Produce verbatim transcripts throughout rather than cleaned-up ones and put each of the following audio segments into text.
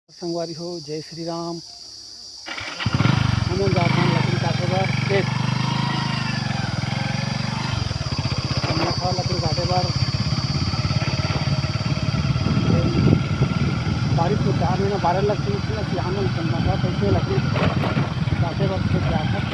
संगवारी हो, जय श्री राम। हमन जात हन लकड़ी काटे बर खेत। हमन ह लकड़ी काटे बर, बारिश में चार महीना बारह लग चुकी थी ना, सियान में चलना था, तो इसमें लकड़ी काटे बर खेत जात हन।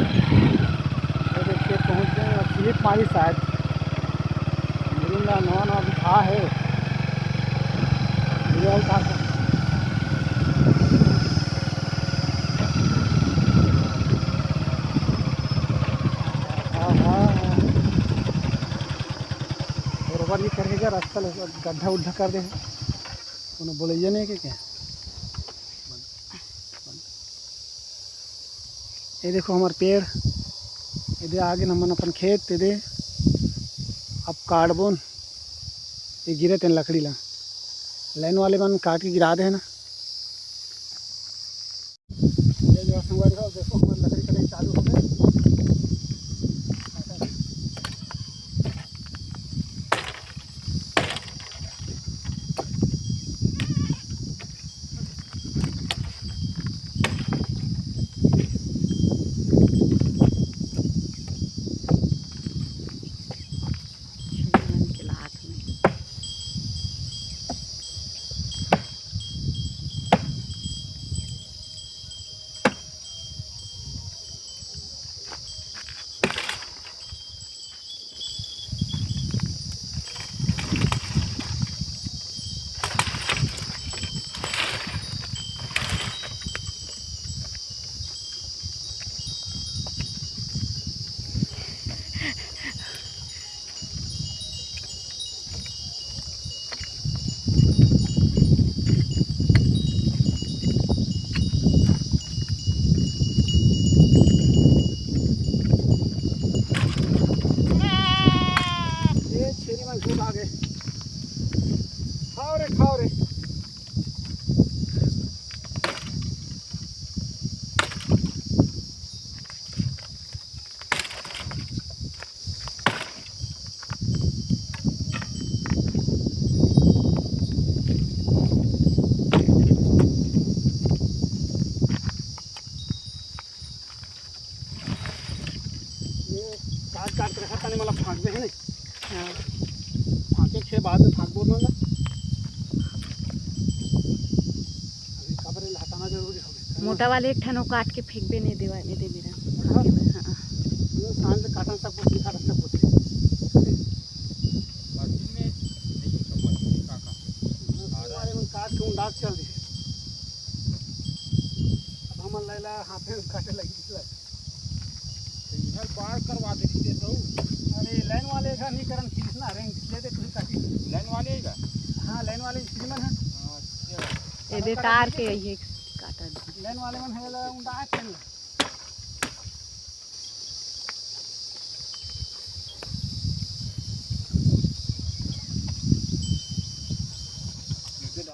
ये देखिए, पहुंच गए। अब स्लिप मारी शायद। मेरी ना नवा नवा बिठा है। ये उठा कर। हाँ, हाँ, हाँ। बरोबर नहीं करेगा रास्ता, ले गड्ढा उड्ढा कर दे। कोनो बोलैया नहीं के क्या? ये देखो हमार पेड़, ये दे आगे हमन अपन खेत, ये दे अब काटबोन, ये गिरे तेन लकड़ी ला। लाइन वाले मन काट के गिरा दे है ना। ये जो संगवारी हो, देखो हमार लकड़ी कटाई चालू हो गए। ए, छेरी मन खूब आ गए। खाओ रे, खाओ रे। ये काट काट के रखा था, नहीं मतलब फांक दे है नहीं। हाँ। फांके के बाद में फांक बोल ना। अभी काबर ले हटाना जरूरी हो गया। मोटा वाले एक ठन वो काट के फेंकबे नहीं देवा, नहीं दे मेरा। हाँ। फांके में, हाँ। ये सांझ काटन सब कुछ, निकाल सब कुछ। मशीन में नहीं, सब मशीन में काका। मशीन वाले में काट के उंडाक चल दी। अब हमन लैला हाथे में काटे लगी। तो इधर बार करवा दे, दे दो। अरे, लाइन वाले का नहीं करन, खींचना, रेंग, दे दे, तू ही काटी। लाइन वाले ही का? हाँ, लाइन वाले श्रीमन है। अच्छा। ये दे तार के यही काटा दे। लाइन वाले मन है, ला, उंडा के नहीं।